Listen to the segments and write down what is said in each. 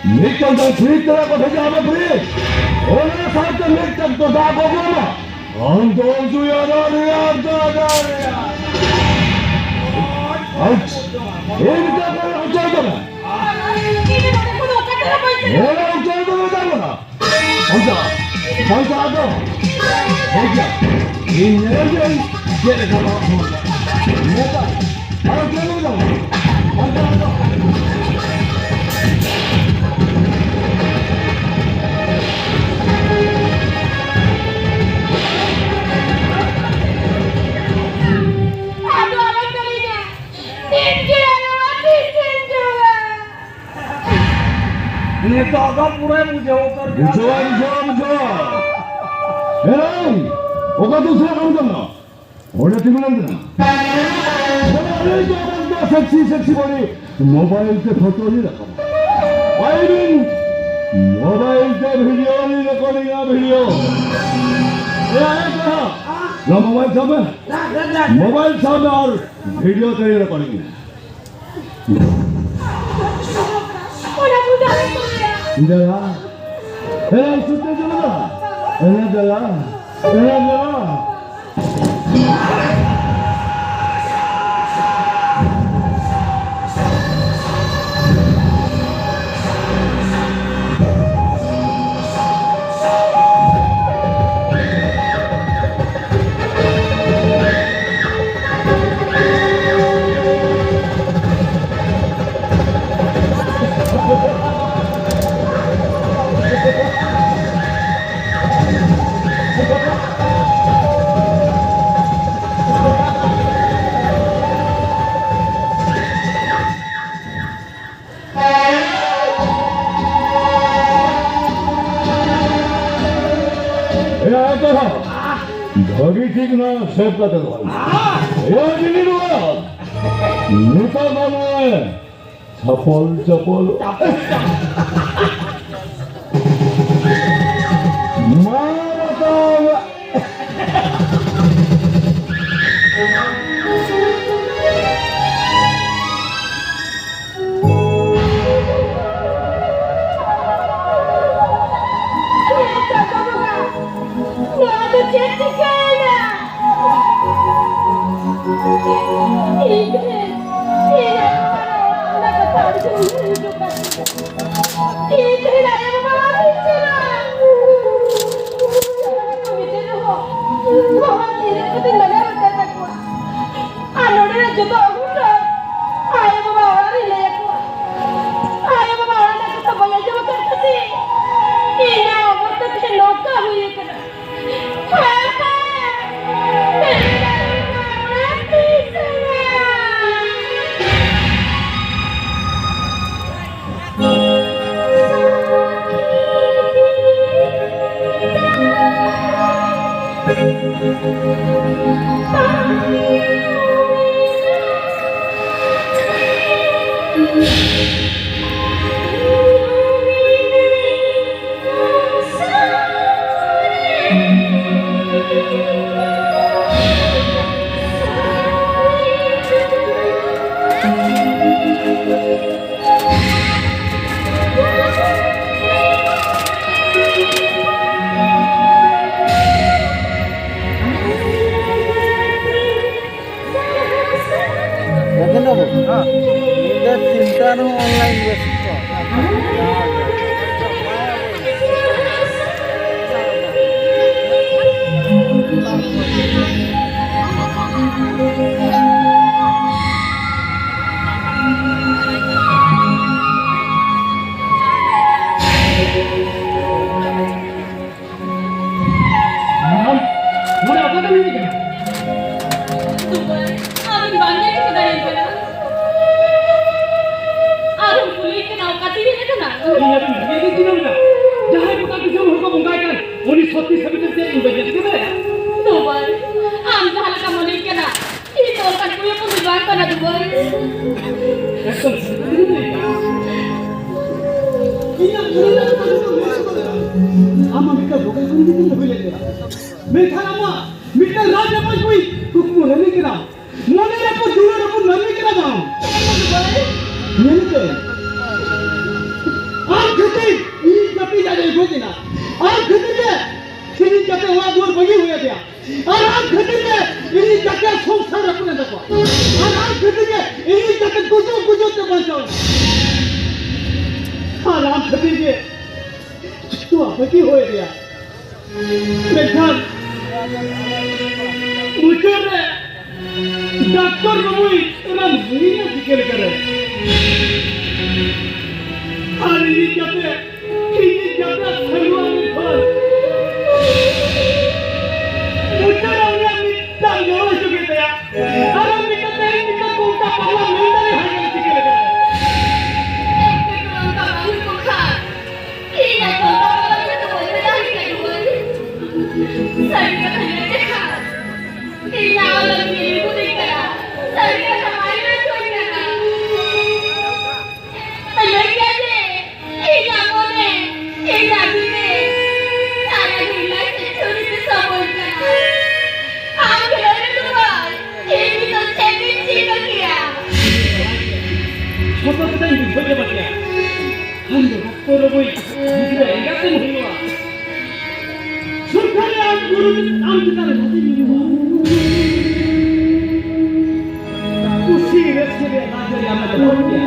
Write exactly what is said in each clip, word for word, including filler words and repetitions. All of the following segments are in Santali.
ᱢᱤᱫᱴᱟᱝ ᱫᱚ ᱯᱷᱨᱤᱡᱽ ᱛᱮ ᱠᱚ ᱵᱷᱮᱡᱟ ᱟᱢᱟ, ᱯᱷᱨᱤᱡᱽ᱾ ᱚᱱᱟ ᱥᱟᱶᱛᱮ ᱢᱤᱫᱴᱟᱝ ᱫᱚ ᱫᱟᱜ ᱠᱚ ᱮᱢᱟ᱾ ᱟᱢ ᱫᱚ ᱚᱡᱚᱭ ᱟᱨ ᱨᱮᱭᱟᱲ ᱫᱚ ᱟᱨ ᱨᱮᱭᱟᱲ᱾ ᱟᱪᱪᱷᱟ᱾ ᱤᱧ ᱫᱚ ᱚᱡᱚᱭ ᱫᱚ ᱵᱟᱝ᱾ ᱦᱮᱸ, ᱚᱡᱚᱭ ᱫᱚ ᱢᱮᱛᱟᱢ ᱠᱟᱱᱟ᱾ ᱚᱱᱠᱟ, ᱚᱱᱠᱟ ᱫᱚ᱾ ᱴᱷᱤᱠ ᱜᱮᱭᱟ᱾ ᱤᱧ ᱧᱮᱞ ᱜᱤᱭᱟᱹᱧ ᱪᱮᱫ ᱞᱮᱠᱟ ᱱᱚᱣᱟ ᱠᱷᱚᱱ᱾ ᱱᱮᱛᱟᱨ, ᱟᱨ ᱪᱮᱫ ᱞᱮᱠᱟ? ᱚᱱᱠᱟ ᱫᱚ᱾ ᱟᱫᱚ ᱟᱞᱚᱢ ᱠᱟᱹᱢᱤᱭᱟ᱾ ᱫᱤᱱ ᱜᱮ ᱟᱞᱚ ᱟᱹᱰᱤ ᱥᱤᱧ ᱡᱚᱞᱟ᱾ ᱱᱤᱛᱚᱜ ᱫᱚ ᱯᱩᱨᱟᱹ ᱵᱩᱡᱷᱟᱹᱣ ᱩᱛᱟᱹᱨ ᱠᱮᱫᱟ᱾ ᱵᱩᱡᱷᱟᱹᱣ, ᱵᱩᱡᱷᱟᱹᱣ, ᱵᱩᱡᱷᱟᱹᱣ᱾ ᱮᱭ, ᱚᱠᱟ ᱫᱩᱥᱨᱟ ᱠᱟᱹᱢᱤ ᱠᱟᱱᱟ? ᱚᱸᱰᱮ ᱛᱤᱸᱜᱩ ᱞᱮᱱ ᱠᱟᱱᱟ᱾ ᱵᱚᱞᱮ, ᱟᱞᱮ ᱫᱚ ᱟᱵᱟᱨ ᱫᱚ sexy, sexy ᱵᱚᱰᱤ ᱢᱳᱵᱟᱭᱤᱞ ᱛᱮ ᱯᱷᱳᱴᱳ ᱞᱮ ᱨᱟᱠᱟᱵᱟ᱾ I mean, ᱢᱳᱵᱟᱭᱤᱞ ᱛᱮ ᱵᱷᱤᱰᱤᱭᱳ ᱞᱮ ᱨᱮᱠᱚᱨᱰᱤᱝᱟ, ᱵᱷᱤᱰᱤᱭᱳ᱾ ᱮ, ᱟᱞᱮ ᱫᱚ ᱦᱟᱸᱜ, ᱱᱚᱣᱟ ᱢᱳᱵᱟᱭᱤᱞ ᱥᱟᱵ ᱢᱮ᱾ ᱢᱳᱵᱟᱭᱤᱞ ᱥᱟᱵ ᱢᱮ ᱟᱨ ᱵᱷᱤᱰᱤᱭᱳ ᱛᱮ ᱨᱮᱠᱚᱨᱰᱤᱝ ᱢᱮ᱾ ᱚᱱᱟ ᱵᱩᱡᱷᱟᱹᱣ ᱦᱩᱭᱩᱜ ᱛᱟᱢᱟ᱾ ᱫᱟᱫᱟ᱾ ᱮ, ᱥᱩᱛᱟᱹ ᱫᱟᱫᱟ᱾ ᱮ, ᱫᱟᱫᱟ᱾ ᱮ, ᱫᱟᱫᱟ᱾ ᱮᱭᱟ, ᱮᱛᱚᱦᱚᱵ᱾ ᱵᱷᱟᱹᱜᱤ ᱴᱷᱤᱠ ᱱᱚᱣᱟ ᱥᱮᱵᱽ ᱠᱟᱛᱮ ᱫᱚᱦᱚᱭ ᱢᱮ᱾ ᱮᱭᱟ, ᱡᱤᱞᱤ ᱱᱚᱣᱟ᱾ ᱱᱤᱛᱚᱜ ᱫᱚ ᱱᱚᱜᱼᱚᱭ ᱪᱷᱟᱯᱚᱞ, ᱪᱷᱟᱯᱚᱞ᱾ ᱢᱟ ᱨᱟᱠᱟᱵ᱾ ᱤᱧ ᱛᱮᱦᱮᱧ ᱟᱭᱳ ᱵᱟᱵᱟ ᱚᱲᱟᱜ ᱤᱧ ᱪᱟᱞᱟᱜᱼᱟ᱾ ᱵᱟᱵᱟ ᱛᱤᱱᱟᱹᱜ ᱠᱟᱛᱮᱧ ᱢᱟᱱᱟᱣ ᱟᱠᱟᱫ ᱛᱟᱠᱚᱣᱟ᱾ ᱟᱨ ᱱᱚᱰᱮ ᱨᱮ ᱡᱚᱛᱚ ᱚᱜᱷᱚᱴᱚᱱ ᱟᱭᱳ ᱵᱟᱵᱟ ᱚᱲᱟᱜ ᱨᱤᱧ ᱞᱟᱹᱭ ᱟᱠᱚᱣᱟ᱾ ᱟᱭᱳ ᱵᱟᱵᱟ ᱚᱲᱟᱜ ᱨᱮᱱᱟᱜ ᱠᱟᱛᱷᱟ ᱵᱟᱹᱧ ᱟᱸᱡᱚᱢ ᱟᱠᱟᱫ ᱠᱷᱟᱹᱛᱤᱨ ᱤᱧᱟᱹᱜ ᱚᱵᱚᱥᱛᱟ ᱛᱮᱦᱮᱧ ᱱᱚᱝᱠᱟ ᱦᱩᱭ ᱟᱠᱟᱱᱟ᱾ ᱨᱚᱛᱱ ᱵᱟᱹᱵᱩ, ᱦᱮᱸ᱾ ᱧᱤᱫᱟᱹ ᱛᱤᱱᱴᱟ ᱨᱮᱦᱚᱸ online ᱵᱮᱥ ᱠᱚ᱾ ᱟᱢ ᱱᱚᱰᱮ ᱚᱠᱟ ᱛᱮᱢ ᱦᱮᱡ ᱟᱠᱟᱱᱟ? ᱫᱩᱵᱟᱹᱭ, ᱟᱢ ᱵᱟᱝ ᱧᱮᱞ ᱠᱮᱫᱟᱭ ᱠᱟᱱᱟ? ᱟᱨ ᱠᱩᱞᱤ ᱠᱟᱱᱟ, ᱚᱠᱟ ᱛᱮᱧ ᱦᱮᱡ ᱟᱠᱟᱱᱟ? ᱤᱧ ᱟᱹᱰᱤ ᱵᱷᱟᱜᱮ ᱜᱮ ᱪᱤᱱᱦᱟᱹᱣ ᱮᱫᱟ᱾ ᱡᱟᱦᱟᱸᱭ ᱜᱚᱴᱟ ᱫᱤᱥᱚᱢ ᱦᱚᱲ ᱠᱚ ᱵᱚᱸᱜᱟᱭ ᱠᱟᱱ, ᱩᱱᱤ ᱥᱚᱛᱤ ᱥᱟᱵᱤᱛᱨᱤ ᱪᱮᱫ ᱤᱧ ᱵᱟᱹᱧ ᱧᱮᱞ ᱴᱷᱤᱠᱟᱹ ᱫᱟᱲᱮᱭᱟᱜᱼᱟ? ᱫᱩᱵᱟᱹᱭ, ᱟᱢ ᱡᱟᱦᱟᱸ ᱞᱮᱠᱟ ᱢᱚᱱᱮᱭ ᱠᱟᱱᱟ, ᱤᱧ ᱫᱚ ᱚᱱᱠᱟᱱ ᱠᱩᱲᱤ ᱦᱚᱯᱚᱱ ᱫᱚ ᱵᱟᱝ ᱠᱟᱱᱟ, ᱫᱩᱵᱟᱹᱭ᱾ ᱮᱠᱫᱚᱢ ᱥᱟᱹᱨᱤ ᱜᱮ ᱞᱟᱹᱭ ᱠᱟᱱᱟ᱾ ᱤᱧᱟᱹᱜ ᱢᱚᱱᱮ ᱨᱮ ᱟᱢ ᱢᱤᱫᱴᱟᱝ ᱵᱚᱸᱜᱟ ᱠᱩᱲᱤ ᱜᱤᱫᱽᱨᱟᱹ ᱦᱩᱭ ᱞᱮᱱ ᱛᱟᱢᱟ᱾ ᱢᱮᱱᱠᱷᱟᱱ ᱟᱢᱟᱜ ᱢᱤᱫᱴᱟᱝ ᱨᱟᱡᱽ ᱨᱟᱯᱟᱡᱽ ᱠᱩᱲᱤ ᱠᱩᱠᱢᱩ ᱨᱟᱹᱱᱤ ᱠᱟᱱᱟᱢ᱾ ᱢᱚᱱᱮ ᱨᱮ ᱠᱚ ᱡᱩᱲᱟᱹ ᱨᱮ ᱠᱚ ᱢᱟᱹᱱᱢᱤ ᱠᱟᱱᱟ ᱵᱟᱝ? ᱧᱮᱞ ᱯᱮ᱾ ᱟᱢ ᱠᱷᱟᱹᱛᱤᱨ ᱤᱧ ᱡᱟᱹᱛᱤ ᱡᱟᱭᱜᱟ ᱜᱚᱡ ᱮᱱᱟ᱾ ᱟᱢ ᱠᱷᱟᱹᱛᱤᱨ ᱜᱮ ᱠᱤᱨᱤᱧ ᱠᱟᱛᱮ ᱚᱲᱟᱜ ᱫᱩᱣᱟᱹᱨ ᱵᱟᱹᱜᱤ ᱦᱩᱭ ᱟᱫᱮᱭᱟ᱾ ᱟᱨ ᱟᱢ ᱠᱷᱟᱹᱛᱤᱨ ᱜᱮ ᱤᱧ ᱡᱟᱹᱛᱤ ᱥᱚᱝᱥᱟᱨ ᱨᱟᱹᱯᱩᱫ ᱮᱱ ᱛᱟᱠᱚᱣᱟ᱾ ᱟᱨ ᱟᱢ ᱠᱷᱟᱹᱛᱤᱨ ᱜᱮ ᱤᱧ ᱡᱟᱹᱛᱤ ᱜᱩᱡᱩᱜ ᱜᱩᱡᱩᱜ ᱛᱮ ᱵᱟᱧᱪᱟᱣ ᱮᱱᱟ᱾ ᱟᱨ ᱟᱢ ᱛᱚ ᱵᱟᱹᱠᱤ ᱦᱩᱭ ᱨᱮᱭᱟᱜ᱾ ᱢᱮᱱᱠᱷᱟᱱ ᱢᱩᱪᱟᱹᱫ ᱨᱮ ᱰᱟᱠᱛᱚᱨ ᱵᱟᱹᱵᱩᱭ ᱚᱱᱟ ᱦᱩᱭᱱᱟ ᱪᱤᱠᱟᱹ ᱞᱮᱠᱟᱨᱮ? ᱟᱨ ᱤᱧᱤᱡ ᱜᱟᱛᱮ, ᱤᱧᱤᱡ ᱜᱟᱛᱮ ᱥᱟᱹᱨᱩᱣᱟᱜ ᱢᱤᱫ ᱦᱚᱲ ᱢᱩᱪᱟᱹᱫ ᱨᱮ ᱩᱱᱤᱭᱟᱜ ᱢᱤᱫᱴᱟᱝ ᱜᱚᱲᱚ ᱦᱚᱪᱚ ᱠᱮᱫ ᱛᱟᱭᱟ᱾ ᱟᱨ ᱟᱢ ᱢᱤᱫᱴᱟᱝ ᱛᱮᱦᱮᱧ ᱢᱤᱫᱴᱟᱝ ᱠᱚ ᱚᱱᱠᱟ ᱯᱟᱜᱽᱞᱟ ᱢᱮᱱ ᱫᱟᱲᱮᱭᱟᱜ ᱦᱟᱭ ᱠᱟᱱᱟ ᱪᱤᱠᱟᱹ ᱞᱮᱠᱟᱨᱮ? ᱮᱴᱠᱮᱴᱚᱬᱮ ᱚᱱᱠᱟ ᱵᱟᱝ ᱦᱩᱭ ᱠᱚᱜ ᱠᱷᱟᱱ, ᱤᱧ ᱟᱡ ᱠᱚ ᱚᱱᱠᱟ ᱯᱟᱜᱽᱞᱟ ᱢᱮᱱ ᱫᱚ ᱵᱟᱹᱧ ᱢᱮᱛᱟ ᱦᱟᱭ ᱠᱟᱱᱟ ᱵᱚᱞᱮ᱾ ᱥᱟᱹᱨᱤ ᱠᱟᱛᱷᱟ ᱞᱟᱹᱭ ᱞᱮᱠᱷᱟᱱ, ᱤᱧ ᱟᱢ ᱞᱟᱹᱜᱤᱫ ᱤᱧ ᱠᱩᱞᱤ ᱠᱟᱱᱟ᱾ ᱥᱟᱹᱨᱤ ᱠᱟᱛᱷᱟ ᱵᱟᱭ ᱞᱟᱹᱭ ᱦᱚᱪᱚᱧ ᱠᱟᱱᱟ᱾ ᱞᱟᱹᱭ ᱜᱮᱭᱟ ᱡᱮ, ᱤᱧᱟᱜ ᱢᱚᱱᱮ, ᱤᱧᱟᱜ ᱡᱤᱣᱤ, ᱥᱟᱨᱟ ᱜᱷᱟᱹᱲᱤ ᱞᱟᱡ ᱛᱮ ᱪᱷᱩᱨᱤ ᱛᱮ ᱥᱟᱵᱚᱜ ᱠᱟᱱᱟ᱾ ᱟᱢ ᱠᱷᱮᱞᱳᱰ ᱨᱮ ᱫᱩᱵᱟᱭ, ᱤᱧ ᱱᱤᱛᱚᱜ ᱪᱮᱫ ᱤᱧ ᱪᱤᱠᱟᱹ ᱠᱮᱭᱟ? ᱡᱷᱚᱛᱚ ᱠᱟᱛᱷᱟᱧ ᱵᱩᱡᱷᱟᱹᱣ ᱪᱟᱵᱟ ᱠᱮᱭᱟ᱾ ᱟᱢ ᱫᱚ ᱰᱟᱠᱛᱚᱨ ᱵᱟᱹᱵᱩᱭ ᱜᱤᱫᱽᱨᱟᱹ ᱮᱸᱜᱟᱛ ᱮᱢ ᱦᱩᱭᱩᱜᱼᱟ᱾ ᱥᱚᱨᱠᱟᱨ ᱨᱮ ᱟᱢ ᱜᱩᱨᱩ ᱟᱢ ᱪᱮᱛᱟᱱ ᱨᱮ ᱞᱟᱫᱮ ᱧᱩᱨᱩᱜᱼᱟ᱾ ᱠᱩᱥᱤ ᱨᱟᱹᱥᱠᱟᱹ ᱨᱮᱭᱟᱜ ᱞᱟᱡ ᱨᱮ ᱟᱢᱮ ᱫᱚᱦᱚ ᱠᱮᱭᱟ᱾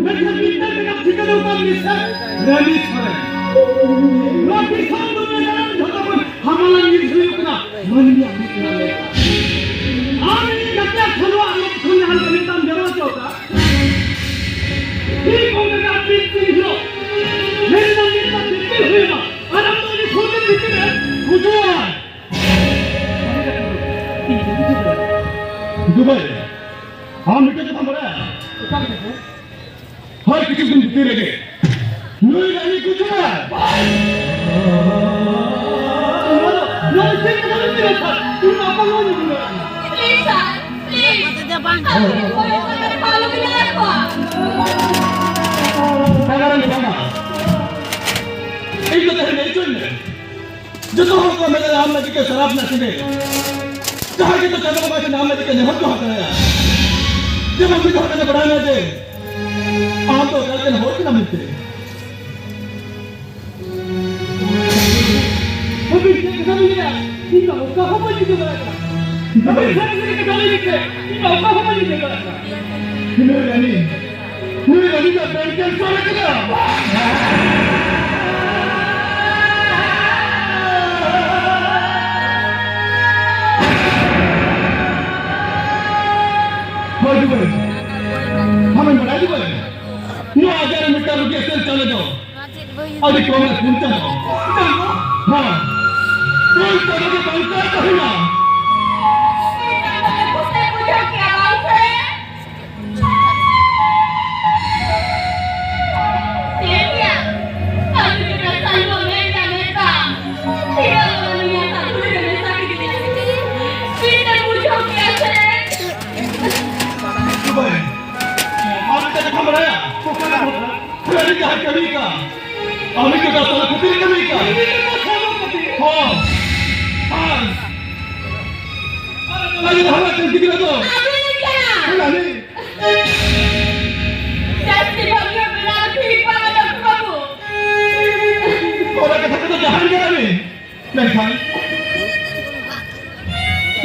ᱢᱮᱱᱠᱷᱟᱱ ᱢᱤᱫᱴᱟᱝ ᱴᱟᱠᱟ ᱴᱷᱤᱠᱟᱹ ᱫᱚᱨᱠᱟᱨ ᱢᱤᱥᱴᱟᱨ ᱨᱟᱱᱤ ᱥᱚᱨᱮᱱ᱾ ᱱᱚᱣᱟ ᱫᱤᱥᱚᱢ ᱫᱩᱱᱤᱭᱟᱹ ᱨᱮᱱ ᱡᱷᱚᱛᱚ ᱠᱷᱚᱱ ᱦᱟᱢᱟᱞᱟᱱ ᱡᱤᱱᱤᱥ ᱦᱩᱭᱩᱜ ᱠᱟᱱᱟ ᱢᱟᱹᱱᱢᱤᱭᱟᱜ ᱢᱮᱫ ᱨᱮᱱᱟᱜ ᱢᱮᱫ᱾ ᱟᱢ ᱤᱧ ᱜᱟᱛᱮ ᱠᱷᱟᱱᱣᱟ ᱟᱞᱚ ᱠᱷᱚᱱ ᱡᱟᱦᱟᱸ ᱞᱮᱠᱟ ᱢᱤᱫᱴᱟᱝ ᱡᱚᱨᱚ ᱦᱚᱪᱚ ᱠᱟᱜ᱾ ᱴᱷᱤᱠ ᱚᱱᱠᱟ ᱜᱮ ᱟᱨ ᱢᱤᱫ ᱫᱤᱱ ᱦᱤᱞᱳᱜ ᱢᱮᱫ ᱨᱮᱱᱟᱜ ᱢᱮᱫ ᱨᱮᱱᱟᱜ ᱫᱤᱯᱤᱞ ᱦᱩᱭᱩᱜᱼᱟ᱾ ᱟᱨ ᱟᱢ ᱫᱚ ᱩᱱᱤ ᱥᱩᱨ ᱨᱮ ᱵᱷᱤᱛᱤᱨ ᱨᱮ ᱜᱩᱡᱩᱜᱼᱟᱢ᱾ ᱫᱩᱵᱟᱭ, ᱟᱢ ᱢᱤᱫᱴᱮᱱ ᱠᱟᱛᱷᱟᱢ ᱵᱟᱲᱟᱭᱟ? ᱚᱠᱟ ᱞᱮᱠᱟ ᱠᱚ? ᱦᱳᱭ, ᱠᱤᱪᱷᱩ ᱫᱤᱱ ᱵᱷᱤᱛᱤᱨ ᱨᱮᱜᱮ ᱱᱩᱭ ᱨᱟᱱᱤ ᱜᱩᱡᱩᱜᱼᱟ᱾ ᱱᱚᱣᱟ ᱫᱚ, ᱱᱚᱣᱟ ᱫᱚ ᱪᱮᱫ ᱠᱟᱛᱷᱟ ᱵᱤᱱ ᱢᱮᱱ ᱮᱫᱟ? ᱤᱧ ᱢᱟ ᱚᱠᱟ ᱦᱚᱸ ᱵᱟᱹᱧ ᱵᱩᱡᱷᱟᱹᱣ ᱫᱟᱲᱮᱭᱟᱜ ᱠᱟᱱᱟ᱾ Please sir, please. ᱟᱹᱵᱤᱱ ᱯᱚᱨᱮ ᱥᱚᱢᱚᱭ ᱨᱮ ᱟᱞᱚ ᱵᱤᱱ ᱞᱟᱜᱟᱣ ᱠᱚᱣᱟ᱾ ᱵᱟᱝᱟ ᱨᱟᱱᱤ, ᱵᱟᱝᱟ᱾ ᱤᱧ ᱫᱚ ᱛᱟᱦᱮᱸ ᱦᱚᱪᱚᱧ ᱢᱮ᱾ ᱡᱚᱛᱚ ᱦᱚᱲ ᱠᱚ ᱢᱮᱱᱟ ᱟᱢ ᱞᱟᱹᱜᱤᱫ ᱛᱮ ᱥᱟᱨᱟᱯ ᱨᱮᱱᱟᱜ ᱥᱤᱵᱤᱞ᱾ ᱡᱟᱦᱟᱸᱭ ᱜᱮ ᱛᱚ ᱪᱟᱸᱫᱳ ᱵᱚᱸᱜᱟ ᱴᱷᱮᱱ ᱟᱢ ᱞᱟᱹᱜᱤᱫ ᱛᱮ ᱱᱮᱦᱚᱨ ᱡᱚᱦᱟᱨ ᱫᱟᱲᱮᱭᱟᱜᱼᱟ᱾ ᱡᱮᱢᱚᱱ ᱢᱤᱫ ᱦᱚᱲ ᱢᱮᱱᱟ ᱵᱟᱲᱟᱭ ᱢᱮ ᱡᱮ ᱟᱢ ᱫᱚ ᱚᱠᱟ ᱞᱮᱠᱟᱱ ᱦᱚᱲ ᱠᱟᱱᱟᱢ ᱢᱮᱱᱛᱮ᱾ ᱟᱹᱵᱤᱱ ᱪᱮᱫ ᱠᱟᱛᱷᱟ ᱵᱤᱱ ᱞᱟᱹᱭᱟ? ᱤᱧ ᱢᱟ ᱚᱠᱟ ᱦᱚᱸ ᱵᱟᱹᱧ ᱵᱩᱡᱷᱟᱹᱣ ᱫᱟᱲᱮᱭᱟᱜ ᱠᱟᱱᱟ᱾ ᱟᱹᱵᱤᱱ ᱥᱟᱹᱨᱤ ᱥᱟᱹᱨᱤ ᱠᱟᱛᱷᱟ ᱞᱟᱹᱭ ᱵᱤᱱ ᱥᱮ, ᱤᱧ ᱢᱟ ᱚᱠᱟ ᱦᱚᱸ ᱵᱟᱹᱧ ᱵᱩᱡᱷᱟᱹᱣ ᱫᱟᱲᱮᱭᱟᱜ ᱠᱟᱱᱟ᱾ ᱱᱩᱭ ᱨᱟᱱᱤ, ᱱᱩᱭ ᱨᱟᱱᱤ ᱫᱚ brain cancer ᱟᱠᱟᱫᱟ᱾ ᱪᱟᱸᱫᱚ ᱜᱮᱥᱮ ᱪᱟᱸᱫᱚ ᱫᱚ ᱟᱹᱰᱤ ᱠᱚᱢ ᱨᱮ ᱯᱩᱱ ᱪᱟᱸᱫᱚ᱾ ᱦᱮᱸ, ᱯᱩᱱ ᱪᱟᱸᱫᱚ ᱜᱮ ᱵᱟᱧᱪᱟᱣ ᱛᱟᱦᱮᱱᱟ᱾ ᱟᱢ ᱪᱮᱫ ᱠᱟᱛᱷᱟᱢ ᱵᱟᱲᱟᱭᱟ? ᱦᱟᱹᱱᱤ ᱡᱟᱦᱟᱸᱭ ᱠᱟᱹᱢᱤ ᱠᱟᱱ, ᱩᱱᱤ ᱠᱚ ᱫᱟᱥᱟᱞ ᱠᱷᱟᱹᱛᱤᱨ ᱠᱟᱹᱢᱤ ᱠᱟᱱ᱾ ᱦᱚᱸ᱾ ᱟᱨ ᱟᱨ ᱡᱟᱦᱟᱸ ᱠᱟᱱ ᱜᱤᱫᱽᱨᱟᱹ ᱫᱚ ᱟᱹᱵᱤᱱ ᱠᱟᱱᱟ᱾ ᱦᱟᱹᱱᱤ᱾ ᱡᱟᱹᱥᱛᱤ ᱵᱷᱟᱹᱜᱤ ᱵᱮᱱᱟᱣ ᱴᱷᱤᱠ ᱵᱟᱝ ᱟᱸᱡᱚᱢ ᱵᱟᱹᱵᱩ᱾ ᱚᱱᱟ ᱠᱟᱛᱷᱟ ᱠᱚᱫᱚ ᱡᱟᱦᱟᱸ ᱜᱮ ᱟᱹᱵᱤᱱ᱾ ᱢᱮᱱᱠᱷᱟᱱ,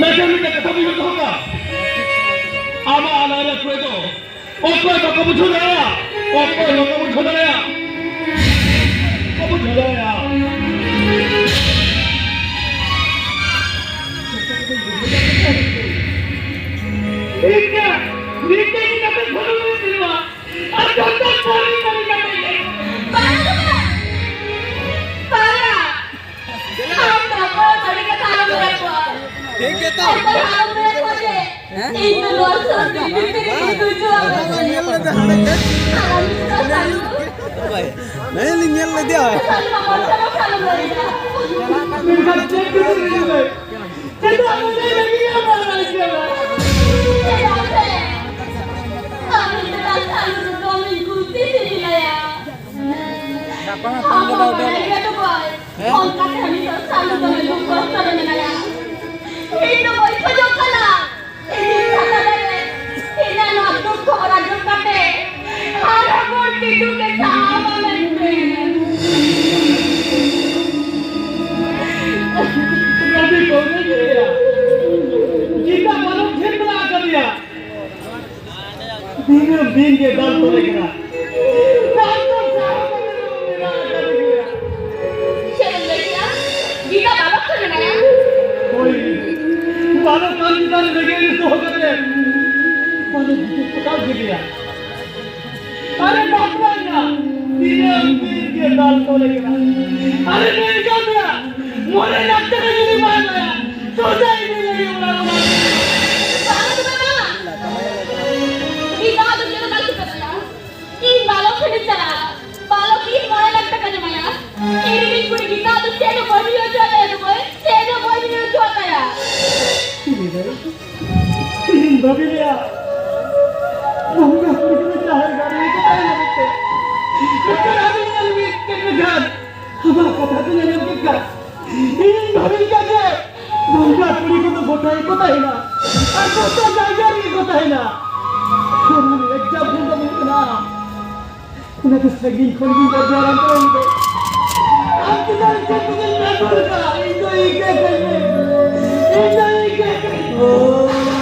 ᱢᱮᱱᱠᱷᱟᱱ ᱢᱤᱫᱴᱮᱱ ᱠᱟᱛᱷᱟ ᱵᱩᱡᱷᱟᱹᱣ ᱫᱚᱦᱚ ᱠᱟᱜ, ᱟᱢᱟᱜ ᱟᱞᱟᱭ ᱨᱮ ᱚᱠᱚᱭ ᱫᱚ, ᱚᱠᱚᱭ ᱵᱟᱠᱚ ᱵᱩᱡᱷᱟᱹᱣ ᱫᱟᱲᱮᱭᱟᱜᱼᱟ, ᱚᱠᱚᱭ ᱵᱟᱠᱚ ᱵᱩᱡᱷᱟᱹᱣ ᱫᱟᱲᱮᱭᱟᱜᱼᱟ, ᱵᱟᱠᱚ ᱵᱩᱡᱷᱟᱹᱣ ᱫᱟᱲᱮᱭᱟᱜᱼᱟ᱾ ᱴᱷᱤᱠ ᱜᱮᱭᱟ, ᱴᱷᱤᱠ ᱜᱮᱭᱟ, ᱤᱧ ᱠᱟᱛᱮ ᱯᱷᱳᱱ ᱦᱩᱭᱩᱜ ᱛᱤᱧᱟ᱾ ᱟᱨ ᱡᱚᱛᱚ ᱯᱷᱳᱱ ᱤᱧ ᱠᱟᱛᱮ ᱜᱮ᱾ ᱵᱟᱝ, ᱵᱟᱝ, ᱵᱟᱝ᱾ ᱟᱢ ᱫᱚ ᱚᱠᱚᱭ ᱥᱟᱹᱨᱤ ᱠᱟᱛᱷᱟ ᱟᱞᱚᱢ ᱞᱟᱹᱭ ᱟᱠᱚᱣᱟ᱾ ᱴᱷᱤᱠ ᱜᱮ ᱛᱚ᱾ ᱚᱠᱚᱭ ᱦᱚᱸ ᱟᱞᱚᱢ ᱞᱟᱹᱭ ᱟᱠᱚᱣᱟ ᱡᱮ ᱤᱧ ᱫᱚ ᱱᱚᱣᱟ ᱥᱟᱹᱨᱤ ᱵᱷᱤᱛᱨᱤ ᱨᱮ ᱫᱩᱡᱩ ᱟᱠᱟᱱᱟ᱾ ᱧᱮᱞ ᱞᱮᱫᱟ ᱦᱟᱸᱰᱮ ᱜᱮ᱾ ᱟᱢ ᱫᱚ ᱥᱟᱹᱨᱤ ᱦᱮᱸ, ᱞᱤᱧ ᱧᱮᱞ ᱞᱮᱫᱮᱭᱟ᱾ ᱥᱟᱹᱨᱤ ᱢᱟ ᱢᱚᱪᱟ ᱢᱚᱪᱟ ᱟᱞᱚᱢ ᱞᱟᱹᱭ ᱮᱫᱟ᱾ ᱢᱮᱱᱠᱷᱟᱱ ᱪᱮᱫ ᱠᱷᱟᱹᱛᱤᱨ ᱞᱟᱹᱭ ᱢᱮ? ᱪᱮᱫᱟᱜ ᱞᱟᱹᱭ ᱞᱟᱹᱜᱤᱫ ᱟᱢ ᱵᱟᱲᱟᱭ ᱠᱟᱱᱟ? ᱪᱮᱫᱟᱜ ᱥᱮ ᱟᱢ ᱤᱧ ᱪᱮᱛᱟᱱ ᱥᱟᱹᱨᱤ ᱫᱚ ᱫᱚᱢᱮᱧ ᱠᱩᱥᱤ ᱥᱤᱵᱤᱞᱟᱭᱟ᱾ ᱜᱟᱯᱟ ᱦᱟᱸᱜ ᱯᱷᱳᱱ ᱜᱚᱫᱟ ᱩᱰᱟᱹᱣ᱾ ᱦᱮᱸ? ᱚᱱᱠᱟᱛᱮ ᱩᱱᱤ ᱫᱚ ᱥᱟᱹᱨᱤ ᱫᱚᱢᱮ ᱫᱩᱠ ᱠᱚᱥᱴᱚ ᱨᱮ ᱢᱮᱱᱟᱭᱟ᱾ ᱤᱧ ᱫᱚ ᱵᱟᱹᱧ ᱠᱷᱚᱡᱚᱜ ᱠᱟᱱᱟ ᱤᱧᱤᱡ ᱥᱟᱛᱟ ᱨᱮ ᱤᱧᱟᱹᱜ ᱱᱚᱣᱟ ᱫᱩᱠ ᱠᱷᱚᱵᱚᱨ ᱟᱸᱡᱚᱢ ᱠᱟᱛᱮ ᱟᱨᱦᱚᱸ ᱵᱟᱹᱲᱛᱤ ᱫᱩᱠ ᱮ ᱥᱟᱦᱟᱣ ᱢᱟ ᱢᱮᱱᱛᱮ᱾ ᱟᱹᱰᱤ ᱠᱚᱢᱮ ᱜᱮᱭᱟ᱾ ᱜᱤᱫᱟ ᱵᱟᱹᱱᱩᱜ ᱴᱷᱤᱠ ᱢᱮᱱᱟᱜ ᱟᱠᱟᱫᱮᱭᱟ᱾ ᱫᱤᱱᱟᱹᱢ ᱫᱤᱱ ᱜᱮ ᱫᱟᱞ ᱛᱚᱞᱮ ᱠᱟᱱᱟ᱾ ᱫᱟᱞ ᱛᱚᱞ ᱥᱟᱦᱟᱣ ᱠᱟᱛᱮ ᱨᱮᱦᱚᱸ ᱢᱮᱱᱟᱜ ᱟᱠᱟᱫ ᱜᱮᱭᱟ᱾ ᱪᱮᱫ ᱮᱢ ᱞᱟᱹᱭ ᱠᱮᱫᱟ? ᱜᱤᱫᱟ ᱵᱟᱞᱚᱠ ᱛᱚᱞ ᱢᱮᱱᱟᱭᱟ? ᱦᱳᱭ, ᱵᱟᱞᱚᱠ ᱠᱟᱱ ᱪᱮᱛᱟᱱ ᱨᱮᱜᱮ ᱫᱚᱦᱚ ᱠᱟᱛᱮ ᱵᱟᱞᱚᱠ ᱜᱤᱫᱟ ᱯᱚᱴᱟᱣ ᱠᱮᱫᱮᱭᱟ᱾ ᱟᱨᱮ ᱵᱟᱯᱞᱟᱭᱮᱱᱟ, ᱫᱤᱱᱟᱹᱢ ᱫᱤᱱ ᱜᱮ ᱫᱟᱞ ᱛᱚᱞᱮ ᱠᱟᱱᱟ᱾ ᱟᱨᱮ ᱢᱮᱱ ᱠᱟᱣᱫᱮᱭᱟ, ᱢᱚᱬᱮ ᱞᱟᱠᱷ ᱴᱟᱠᱟ ᱡᱩᱫᱤ ᱵᱟᱭ ᱮᱢᱟᱭᱟ, ᱥᱚᱡᱟ ᱤᱫᱤ ᱞᱟᱹᱜᱤᱫ ᱚᱲᱟᱜ ᱚᱲᱟᱜ᱾ ᱵᱟᱝ ᱫᱚ ᱵᱟᱝᱟ, ᱢᱤᱫ ᱫᱷᱟᱣ ᱫᱚ ᱪᱮᱫ ᱦᱚᱸ ᱵᱟᱝ ᱪᱤᱠᱟᱹ ᱫᱟᱲᱮᱭᱟᱜᱼᱟ᱾ ᱤᱧ ᱵᱟᱞᱚᱠ ᱴᱷᱮᱱᱤᱧ ᱪᱟᱞᱟᱜᱼᱟ᱾ ᱵᱟᱞᱚᱠ ᱤᱧ ᱢᱚᱬᱮ ᱞᱟᱠᱷ ᱴᱟᱠᱟᱧ ᱮᱢᱟᱭᱟ᱾ ᱤᱧ ᱨᱮᱱ ᱠᱩᱲᱤ ᱜᱤᱫᱽᱨᱟᱹ ᱫᱚ ᱪᱮᱫ ᱦᱚᱸ ᱵᱟᱹᱧ ᱦᱩᱭ ᱦᱚᱪᱚ ᱟᱭᱟ ᱜᱚᱜᱚᱭ, ᱪᱮᱫ ᱦᱚᱸ ᱵᱟᱹᱧ ᱦᱩᱭ ᱦᱚᱪᱚ ᱟᱭᱟ᱾ ᱪᱤᱞᱤ ᱨᱮ? ᱤᱧ ᱵᱷᱟᱹᱵᱤ ᱞᱮᱭᱟ, ᱵᱚᱸᱜᱟ ᱠᱩᱲᱤ ᱜᱤᱫᱽᱨᱟᱹ ᱡᱟᱦᱮᱨ ᱜᱟᱲ ᱨᱮ ᱠᱟᱛᱷᱟᱭ ᱞᱟᱹᱜᱤᱫ ᱛᱮ᱾ ᱢᱮᱱᱠᱷᱟᱱ ᱟᱹᱵᱤᱱ ᱧᱮᱞ ᱵᱤᱱ ᱪᱮᱫ ᱞᱮᱠᱟᱱ ᱟᱵᱚᱣᱟᱜ ᱠᱟᱛᱷᱟ ᱠᱚ ᱧᱮᱞ ᱠᱮᱫ ᱠᱷᱟᱱ, ᱤᱧᱤᱧ ᱵᱷᱟᱹᱵᱤ ᱠᱮᱫᱟ ᱡᱮ ᱵᱟᱯᱞᱟ ᱠᱩᱲᱤ ᱠᱚᱫᱚ ᱜᱚᱴᱟ ᱜᱮᱠᱚ ᱛᱟᱦᱮᱱᱟ᱾ ᱟᱨ ᱜᱚᱴᱟ ᱡᱟᱭᱜᱟ ᱨᱮᱜᱮ ᱠᱚ ᱛᱟᱦᱮᱱᱟ᱾ ᱚᱱᱟ ᱨᱮᱭᱟᱜ ᱮᱠᱡᱟᱢ ᱫᱚ ᱦᱩᱭᱩᱜ ᱠᱟᱱᱟ, ᱚᱱᱟᱛᱮ ᱥᱟᱺᱜᱤᱧ ᱠᱷᱚᱱ ᱜᱤᱧ ᱵᱟᱯᱞᱟ ᱨᱟᱱ ᱠᱚ ᱮᱢ ᱫᱚ᱾ ᱟᱢ ᱪᱮᱫᱟᱜ ᱤᱧ ᱴᱷᱮᱱ ᱠᱷᱚᱱᱮᱢ ᱢᱮᱱ ᱨᱩᱣᱟᱹᱲ ᱠᱟᱜᱼᱟ? ᱤᱧ ᱫᱚ ᱤᱧ ᱜᱮ ᱠᱟᱹᱧ ᱢᱮ᱾ ᱤᱧ ᱫᱚ ᱤᱧ ᱜᱮ ᱠᱟᱹᱧ ᱢᱮ᱾